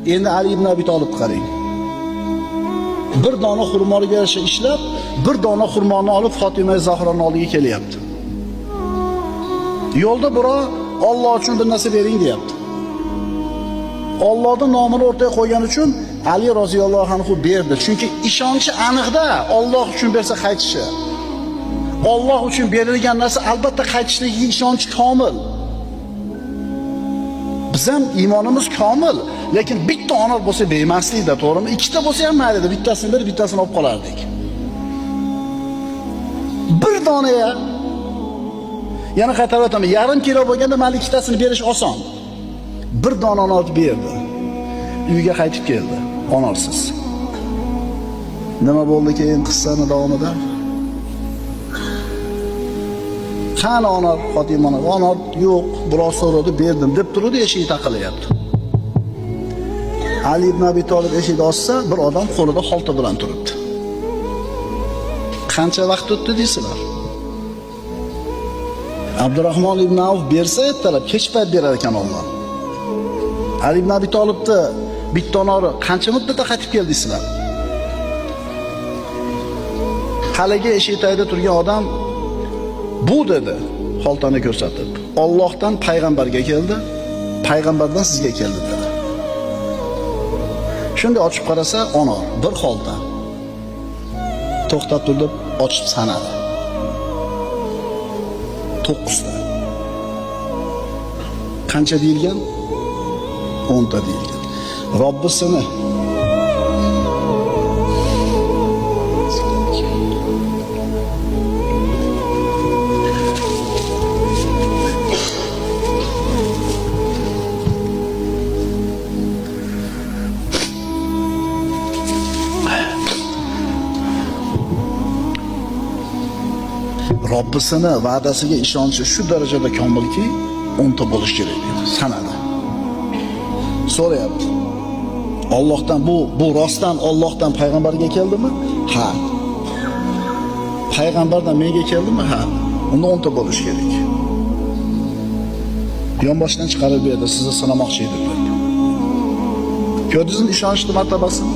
Endi Ali ibn Abi Talib qarang. Bir dona xurmoga yarasha ishlab, bir dona xurmoni olib Fatima Zahroning oldiga kelyapti. Yo'lda birov Alloh uchun bir narsa bering deyapti. Allohning nomini o'rtaga qo'ygani uchun Ali roziyallohu anhu berdi. Chunki ishonchi aniqda, Alloh uchun bersa qaytishi. Alloh uchun berilgan narsa albatta qaytishligiga ishonchi komil. Biz ham iymonimiz komil, lekin bitta onor bo'lsa bermaslikda, to'g'rimi? Ikkita bo'lsa ham mayli edi, bittasini berib, bittasini olib qolardik. Bir donaya yana qaytarib aytaman, yarim kilo bo'lganda mayli ikkitasini berish oson. Bir dona onor berdi. Uyga qaytib keldi, onorsiz. Nima bo'ldi keyin qissani davomida? Qani onor, Fatima onor yo'q, birov so'radi, berdim deb turdi, eshik taqilayapti. Ali ibn Abi Talib eshikni ochsa, bir odam qo'lida xolta bilan turibdi. Qancha vaqt o'tdi deysizlar? Abdurrahmon ibn Avf bersa ertalab, kech payt berar ekan Alloh. Ali ibn Abi Talibni bitta onori qancha muddatda qaytib keldi deysizlar? Haligi eshik tagida turgan odam bu dedi, xoltani ko'rsatib. Allohdan payg'ambarga keldi, payg'ambardan sizga keldi dedi. Shunday ochib qarasa, onor, bir xolta. To'xtab turib, ochib sanadi. 9 ta. Qancha deyilgan? 10 ta deyilgan. Robbisini Robbisini va'dasiga ishonchi shu darajada komilki, 10 ta bo'lish kerak dedi, sanadi. So'rayapti. Allohdan bu rostdan Allohdan payg'ambarga keldimi? Ha. Payg'ambardan menga keldimi? Ha. Unda 10 ta bo'lish kerak. Yonboshdan chiqarib berdi, sizni sinamoqchi edim deb. Ko'rdingizmi ishonchni martabasini?